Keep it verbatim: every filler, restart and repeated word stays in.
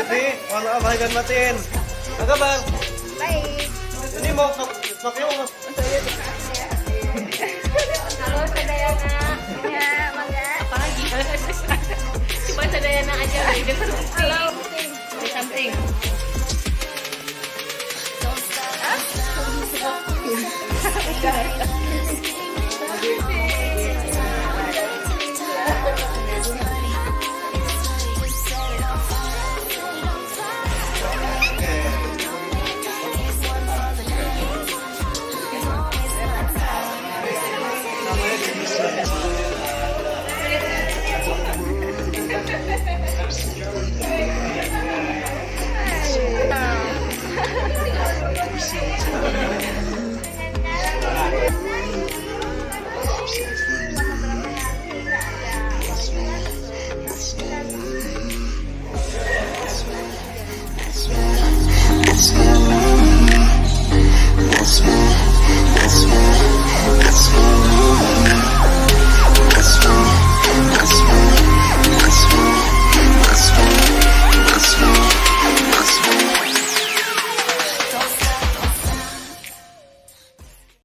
Nih, mohon maaf lahir dan batin. Apa kabar? Baik. Ini mau sok sok ya, mau Halo, Sadayana. Ya, mangga. Apa lagi? Cuma Sadayana aja, jangan something. Halo. Say something.